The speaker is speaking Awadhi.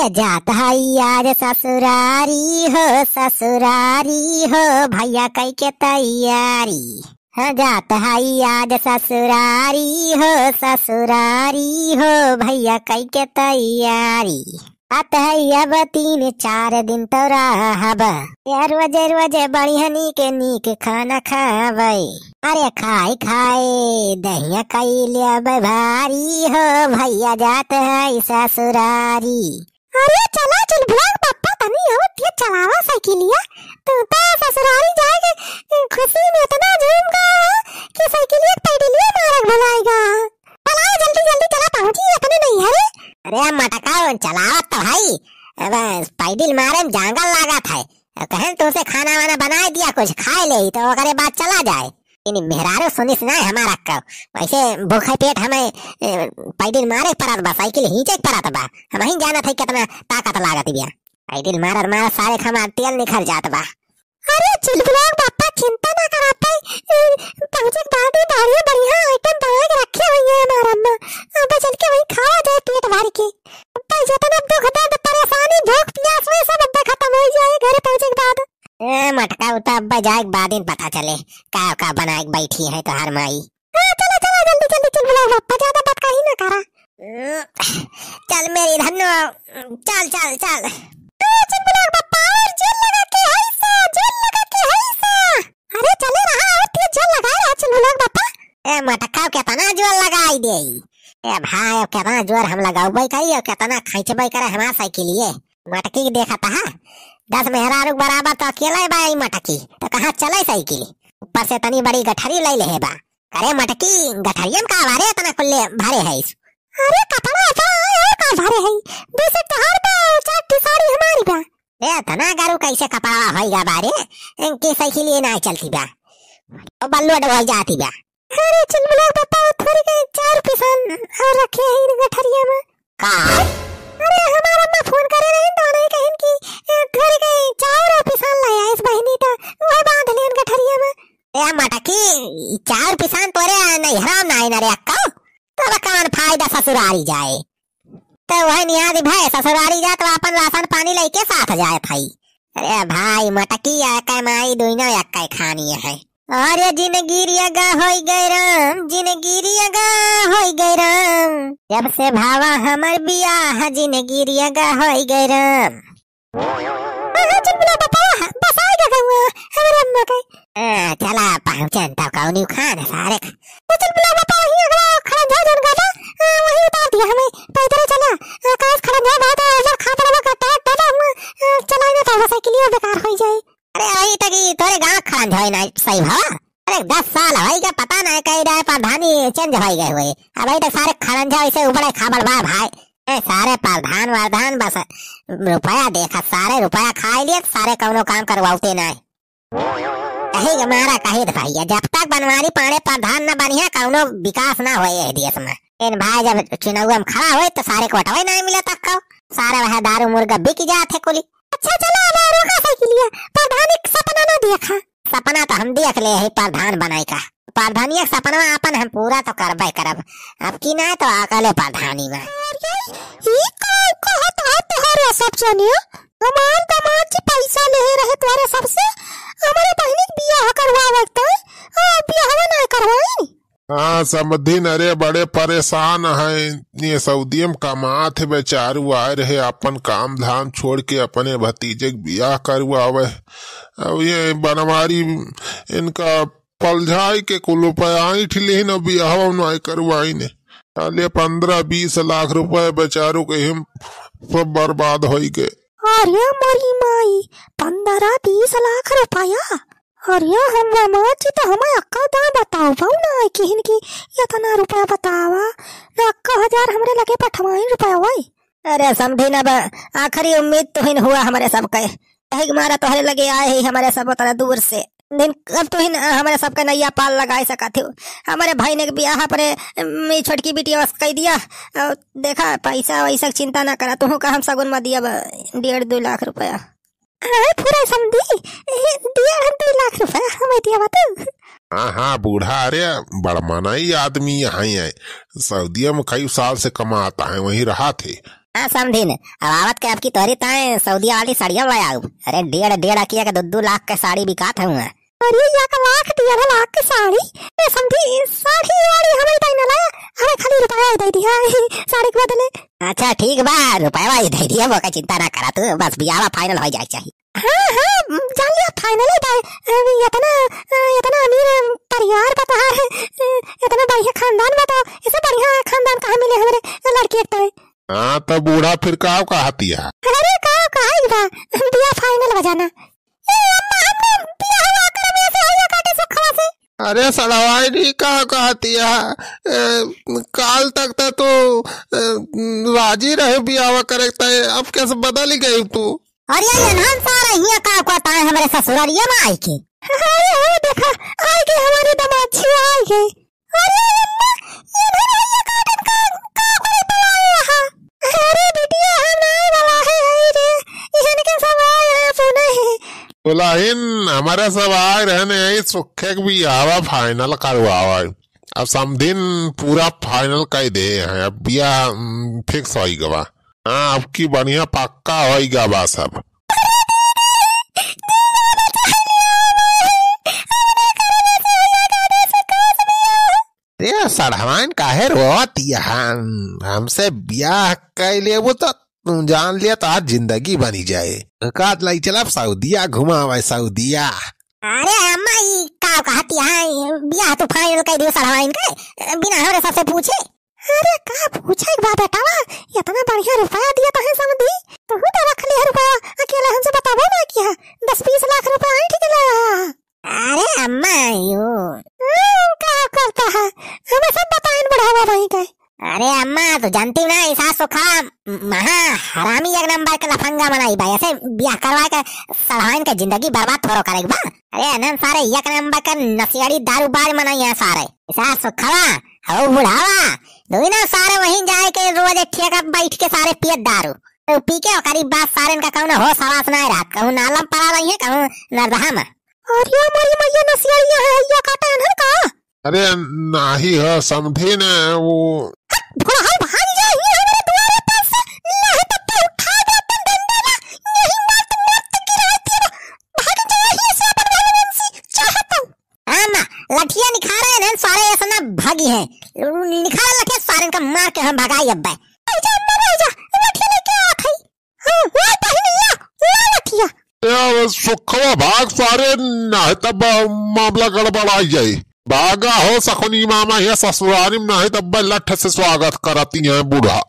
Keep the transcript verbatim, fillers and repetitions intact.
जात हई आज ससुरारी हो, ससुरारी हो, भैया कई के तैयारी। हाँ, जात हई आज ससुरारी हो, ससुरारी हो, भैया कई के तैयारी। जात हई अब तीन चार दिन तो रहब। ए, रोजे रोजे बढ़िया नीक नीक खाना खाबै। अरे खाई खाई दहिया कई लेबै भारी हो, भैया जात हई ससुरारी। अरे चला चुलबुला के पप्पा, तनी और तेज चलावा साइकिलिया। तू तो ससुरारी जाए के खुशी में इतना झूम गया है कि साइकिलिया के पैडलिया मारे के भुलाएगा। चला जल्दी जल्दी चला, पहुंची अपने नैहरे। अरे मटका चलावत तो हई, अब पैडिल मारे में जांगर लागत है। अब कहेन तुमसे खाना वाना बनाए दिया, कुछ खाए ले तो ओकरे बाद चला जाए। इन मेहरारू सुनिस ना हमार अक्का, वैसे भूखे पेट हमें, ए, पैडिल मारे के परत बा, साइकिल हींचे के परत बा। हमहीं जानत है कितना ताकत लागत बिया। पैडिल मारत मारत सारे क हमार तेल निखर जात बा। अरे चुलबुला के पप्पा, चिंता ना करा, पहुँचे के बाद ही बढ़िया बढ़िया आइटम बना के रखे हुए हैं हमार अम्मा। अब चल के वहीं खावा जाए पेट भर के। अब्बे जितना दुख दर्द परेशानी भूख प्यास हुए सब अब्बे खत्म होइ जाए घरे पहुँचे के बाद। ए मटका, उ तो अब्बे जाए के बाद ही पता चले का का बनाए के बैठी है तोहार माई। हाँ, चला चला जल्दी जल्दी चुलबुला के पप्पा, ज्यादा बतकही ना करा। हम्म, चल मेरी धन्नो, चल चल चल। ए चुलबुला के पप्पा, और जोर लगा के हंसा, जोर लगा के हंसा। अरे चले रहा, और तेज जोर लगा रहा चुलबुला के पप्पा। ए मटका, कितना जोर लगाई दे। ए भाई, अब कितना जोर हम लगाउबै करी और कितना खींचबै करे हमार साइकिलिए। मटकी के देखत हा, दस मेहरारू के बराबर तो अकेले बा ई मटकी, तो कहाँ चले साइकिल? ऊपर से तनी बड़ी गठरी ले लेहे बा। अरे मटकी, गठरिया में का भरे इतना कुल्ले भरे है इस? अरे कपड़ा था और का भरे है, दो से तोहार बा और चार ठी साड़ी हमारी बा। ए, इतना गरू कैसे कपड़ा होइगा बारे? इनकी साइकिल ये ना चलती बा। ओ बल्लू अडवाई जाती बा। अरे चुलबुला के पप्पा, वो थोड़ी के चाउर पिसान और रखे हैं इन गठरिया में। का? अरे हमार अम्मा फोन करे रही तो नहीं कहिन कि, ए, थोड़ी के चाउर और पिसान ले आइस बहिनी तो वह बांध लेन गठरिया में। ए मटकी, चाउर पिसान तोरे नैहरा में नाई ना रे अक्का। तब कौन फायदा ससुरारी जाए? तो वह नियाद भाई ससुरारी जात, तो अपन राशन पानी लेके साथ जाए भाई। अरे भाई, मटकी आ कमाई दुइनो एक्कै खानी है। अरे जिनगी रियगा होई गए राम, जिनगी रियगा होई गए राम। जब से भावा हमर बियाह, जिनगी रियगा होई गए राम। हाँ, हाँ, चुलबुला बतावा, बस आएगा गौआ, हमारे अम्मा के। हाँ, चला पहुँचन तो कौनी खान सारे का। तो चुलबुला बतावा, ही अगला खड़ा जा जौन गाता, हाँ, वही उतार दिया हमें, पैदल चला, हाँ, काश खड़ा जा बात है, उधर खा पड़वा का टायर डाला हुआ, हाँ, चलाई ना तो साइकिलिया बेकार हो जाए। अरे, वही तक ही तोरे गाँव खड़ा होए ना सही भा। अरे, दस साल होई गए, पता नहीं कहीं रहे, प्रधानी change होई गए हुए। अब वही तक सारे खड़ा ऐसे उबड़े खाबड़ बा भाई। ए, सारे प्रधान वरधान बस रुपया देखत, सारे रुपया खाई लिए, सारे कौनो काम करवाते नाहीं। कही के मारा कही तो भैया, जब तक बनवारी पांड़े प्रधान न बनिया, कौनो विकास ना होए ए देश में। इन भाई जब चुनाव में खड़ा होए तो सारे को वोटवे नाहीं मिले तक को, सारे वह दारू मुर्गा बिक जात है कुली। अच्छा चला, अब रोका साइकिलिया, प्रधानी के सपना ना देखा। सपना तो हम देख ले है प्रधान बनाए का। प्रधानिया के सपनवा आपन हम पूरा तो करबे करब, अब की ना तो अगले प्रधानी में। अरे, ई का कहत है तोहरे सब जने? हमार दामाद जी पैसा लेहे रहे तोहरे सबसे, हमरे बहिनी के बियाह करवावे के तय, आ बियाहवा ना करवाई। हाँ समधिन, अरे बड़े परेशान हैं, ये सऊदिये में कमात है बेचारू, आए रहे आपन काम धाम छोड़ के अपने भतीजे के बियाह करवावे। अब ये बनवारी इनका पलझाई के कुल रुपया ऐंठ लिहिन, अब बियाहवा नाय करवाइन। साले पन्द्रह बीस लाख रुपया बेचारू के हिम सब बर्बाद होई गए। अरे मोरी माई, पन्द्रह बीस लाख रुपया? अरे हमरा माँ जी तो हमें अक्का दाम बताओ, बहु ना किहिन की इतना रुपया बतावा, ना अक्का हजार हमरे लगे पठवाइन रुपया होई। अरे समधिन, अब आखिरी उम्मीद तुहिन हुआ हमरे सबके। यही के मारा तोहरे लगे आए ही हमरे सब उतना दूर से। दिन अब तुहिन हमरे सबके नैया पार लगाए सकत हो। हमरे भाई ने के बियाह अपने, अम, ई छोटकी बिटिया बस कह दिया। और देखा, पैसा वैसा के चिंता ना करा, तुहू का हम सगुन में दिया बा, डेढ़ दो लाख रुपया। हाँ, पूरा समधी, ए, डेढ़ दो लाख रुपया हमें दिया बा तू। हाँ, हाँ, बूढ़ा, अरे, बड़ मनई आदमी यहाँ ही है। सऊदिया में कई साल से कमाता है, वहीं रहा थे। हाँ समधिन, अब आवत के अब की तोहरी ताए सऊदिया वाली साड़िया ले आउब। अरे डेढ़, डेढ़ अकिया के दो दो लाख के साड़ी बिकात है वहाँ। अरे एक लाख, डेढ़ लाख के साड़ी? ए समधी, साड़ी वाड़ी हमें ताई ना लाया। अरे खाली रुपया ही दे दिया साड़ी के बदले। अच्छा ठीक बा, रुपया ही दे दिया, वो का चिंता ना करा तू, बस बियाह final हो जाए चाहिए। हाँ, हाँ, जान लिया, final ही बा। अ, इतना, अ, इतना अमीर परिवार बा तोहार, अ, इतना बढ़िया खानदान बा, तो इसे बढ़िया खानदान कहाँ मिले हमरे लड़की एक तो है। हाँ, तो बूढ़ा फिर का कहतिया? अरे, का कहाई बा, बियाह final हो जाना। ए, अम्मा, हमने बियाह हुआ करब ऐसे होइया काटे सुखवा से। अरे, सड़वाई नहीं का कहतिया? ए, काल तक तो तू, ए, राजी रहे बियाह करे, तय अब कैसे बदल गई तू? अरे ये नहन सारा हिया का कहता है हमरे ससुरारिया में आई के। अरे हो देखा, आई के हमारे दामाद जी आई के। अरे अम्मा, ये नहन हिया काटन का, का करे बुलाए रहा? अरे बिटिया, हम नहीं वाला है, आई रे, इहन के सब आए हैं सुने हैं। दुल्हन, हमारे सब आए रहने, यही सुखे के बियाह final करवावा। अब समधिन पूरा final कर दे हैं, अब बियाह, उम, fix होई गवा। हाँ, अब की बढ़िया पक्का होई गा बा सब। रे सड़वाइन काहे रोवत या? हम, हमसे बियाह कर लेबो तो तू जान लिया तो आज जिंदगी बनी जाए। का लाई चलब सऊदिया घुमावे सऊदिया। अरे अम्मा, ई का कहत या? बियाह तू final कर दियो सड़वाइन के, बिना हमरे सबसे पूछे। अरे का पूछे के बा बेटावा, इतना बढ़िया रुपया दिया तहे समधी, तू तो रख लिया रुपया, अकेले हमसे बताबो ना किया, दस बीस लाख रुपया ऐंठ के लाया। अरे अम्मा, यो। हम्म, का करता है, हमें सब बताइन बुढ़ावा भाई के। अरे अम्मा, तू जानती ना, ई सास सुखा महा हरामी एक नंबर के लफंगा बनाई बा, ऐसे बियाह करवा के सड़वाइन के जिंदगी बर्बाद थोड़ो करे के बा। अरे अनन सारे एक नंबर के नसियाड़ी दारूबाज मनई है सारे। ई सास सुखवा, हो बुढ़ावा, दुई ना सारे वहीं जाए के रोज एक ठेका बैठ के सारे पियत दारू। तो पी के ओकरी बाद सारे इनका कहूँ ना होश हवास ना रहत, कहूँ नालम पड़ा रही है, कहूँ नरदहा में। अरे मोरी मैया, नसियाड़िया है, या काटे अनहर का? अरे नाही है, समधी ने वो। हट, भोला भाग जा, ये हमारे दुआरे पर से, नहीं तो तू उठा दे अपन डंडा ला, यही मत, मत गिरा दियो, भाग जा, ये से अपन वाले दिन से चाहता हूँ। आमा, लठिया निखारे इन्हन सारे ऐसा ना भागी हैं। निखारे लठिया सारे इनका मार के हम भगाई अब। ए जा, अम्मा, ए जा, लठिया लेके आवत है। हाँ, ला बहिन, ला, ला लठिया। ए, सुखवा भाग सारे, नहीं तब मामला गड़बड़ाई जाई। भागा हो सकुनी मामा, ये ससुरारी में नहीं तब लठ से स्वागत करती हैं बूढ़ा।